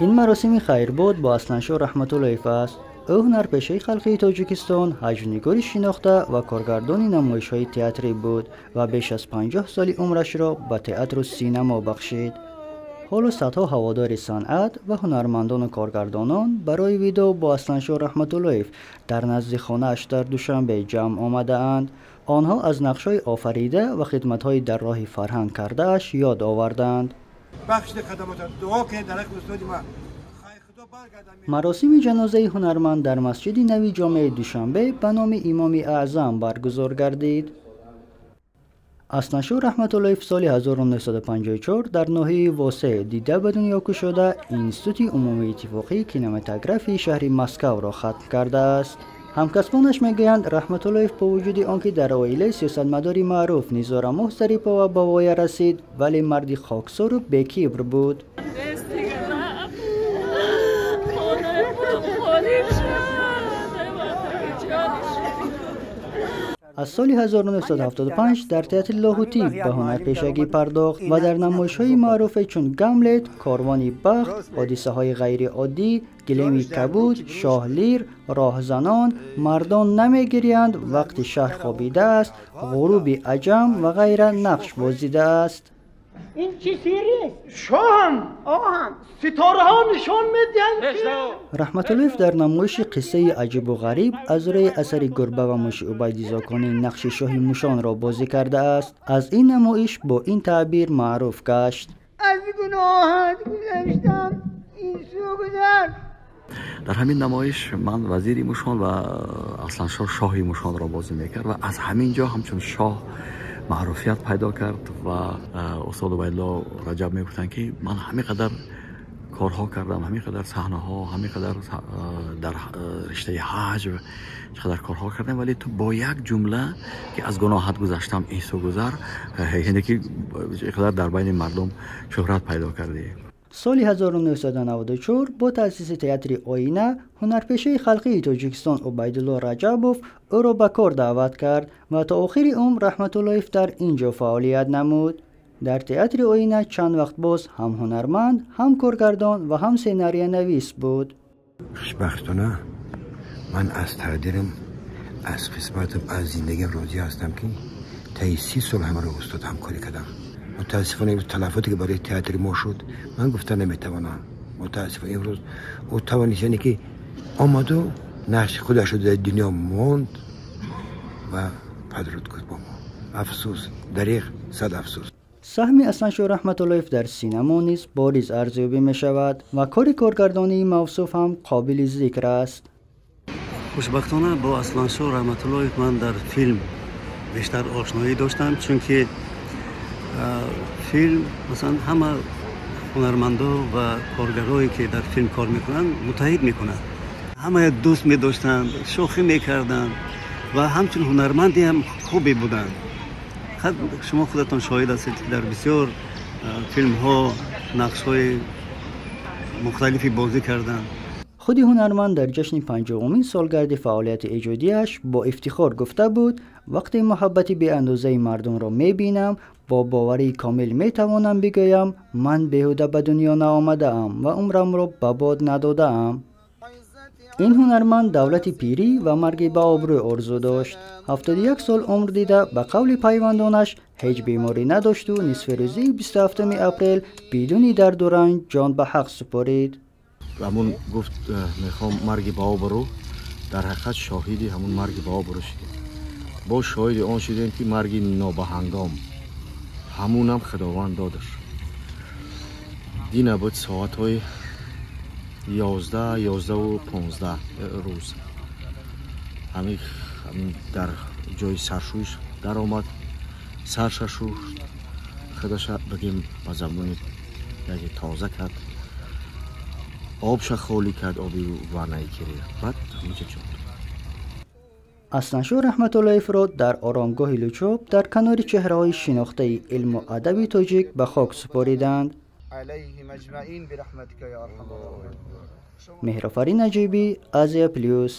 Ин маросими хайрбод бо Асланшоҳ Раҳматуллоев аст. Ӯ ҳунарпешаи халқии Тоҷикистон, ҳаҷвнигори шинохта ва коргардони намоишҳои театрӣ буд ва беш аз 50 соли умрашро ба театру синамо бахшид. Ҳоло садҳо ҳаводори санъат ва ҳунармандону коргардонон барои видоъ бо Асланшоҳ Раҳматуллоев дар назди хонааш дар Душанбе ҷамъ омадаанд. Онҳо аз нақшҳои офарида ва хидматҳои дар роҳи фарҳанг кардааш ёд оварданд. Маросими ҷанозаи ҳунарманд дар масҷиди нави ҷомеаи Душанбе ба номи Имоми Аъзам баргузор гардид. Асланшоҳ Раҳматуллоев соли 1954 дар ноҳияи Восеъ дида ба дунё кушода, Институти умумии иттифоқии кинематографии шаҳри Москавро хатм кардааст. Ҳамкасбонаш мегӯянд, Раҳматуллоев бо вуҷуди он ки дар оилаи сиёсатмадори маъруф Низорамоҳ Зарипова ба воя расид, вале марди хоксору бекибр буд. Аз соли 1975 дар театри Лоҳутӣ ба ҳунарпешагӣ пардохт ва дар намоишҳои маъруфе чун Гамлет, Корвони бахт, Ҳодисаҳои ғайриоддӣ, Гилеми кабуд, Шоҳ Лир, Роҳзанон, Мардон намегириянд, Вақти шаҳр хобидааст, Ғуруби аҷам ва ғайра нақш бозидааст. Ин чӣ сиррист? Шоҳам, оҳам, ситораҳо нишон медиҳанд ки... Раҳматуллоев дар намоиши қиссаи аҷибу ғариб аз рӯи асари Гурба ва муши Убайди Зоконӣ нақши шоҳи мушонро бозӣ кардааст. Аз ин намоиш бо ин таъбир маъруф гашт. Аз гуноҳат гузаштам, ин сӯ гузар. Дар ҳамин намоиш ман вазири мушон ва Асланшоҳ шоҳи мушонро бозӣ мекард ва аз ҳамин ҷо ҳамчун шоҳ маъруфият пайдо кард ва устод Убайдулло Раҷаб мегуфтанд, ки ман ҳамин қадар корҳо кардам, ҳамин қадар саҳнаҳо, ҳамин қадар дар риштаи ҳаҷв чӣ қадар корҳо кардам, вале ту бо як ҷумла ки аз гуноҳат гузаштам ин сӯ гузар, яъне ки қадар дар байни мардум шӯҳрат пайдо кардӣ. Соли 1994 бо таъсиси театри Оина ҳунарпешаи халқии Тоҷикистон Убайдулло Раҷабов ӯро ба кор даъват кард ва то охири умр Раҳматуллоев дар ин ҷо фаъолият намуд. Дар театри Оина чанд вақт боз ҳам ҳунарманд, ҳам коргардон ва ҳам сценариянавис буд. Хушбахтона ман аз тақдирам, аз қисматам, аз зиндагиам розӣ ҳастам, ки таи 30 сол ҳамаро устод ҳамкорӣ кардам. Мутаассифона имрӯз талафоте ки барои театри мо шуд, ман гуфта наметавонам. Мутаассифона имрӯз ӯ тавонист, яъне ки омаду нақши худашро дар дунё монд ва падруд гуфт бо мо. Афсӯс, дареғ, сад афсӯс. Саҳми Асланшоҳ Раҳматуллоев дар синамо низ бориз арзёбӣ мешавад ва кори коргардонии мавсуф ҳам қобили зикр аст. Хушбахтона бо Асланшоҳ Раҳматуллоев ман дар филм бештар ошноӣ доштам, чунки филм масалан ҳама ҳунармандо ва коргарое ки дар филм кор мекунанд муттаҳид мекунанд. Ҳама як дӯст медоштанд, шӯхӣ мекарданд ва ҳамчун ҳунарманде ҳам хубе буданд. Шумо худатон шоҳид ҳастед, ки дар бисёр филмҳо нақшҳои мухталифе бозӣ карданд. Худи ҳунарманд дар ҷашни 50-умин солгарди фаъолияти эҷодиаш бо ифтихор гуфта буд: вақте муҳаббати беандозаи мардумро мебинам, бо боварии комил метавонам бигӯям, ман беҳуда ба дунё наомадаам ва умрамро ба бод надодаам. Ин ҳунарманд давлати пирӣ ва марги ба обрӯ орзу дошт. 71 сол умр дида, ба қавли пайвандонаш ҳеҷ беморӣ надошту нисфи рӯзии 27 апрел бидуни дарду ранҷ ҷон ба ҳақ супорид. Ҳамун гуфт, мехоҳам марги ба обрӯ, дар ҳақиқат шоҳиди ҳамун марги ба обрӯ шудем. Боз шоҳиди он шудем, ки марги нобаҳангом ҳамунам Худованд додаш. Дина буд соатҳои 11, 11:15 рӯз. Ҳамин дар ҷои саршӯш даромад, сарша шушт, худаша бигем ба забони яке тоза кард, обша холӣ кард, оби ваннаи кирия, баъд ҳаминҷа ҷон. Асланшоҳ Раҳматуллоевро дар оромгоҳи Лучоб дар канори чеҳраҳои шинохтаи илму адаби тоҷик ба хок супориданд. Меҳрофарин Наҷибӣ, Азия Плюс.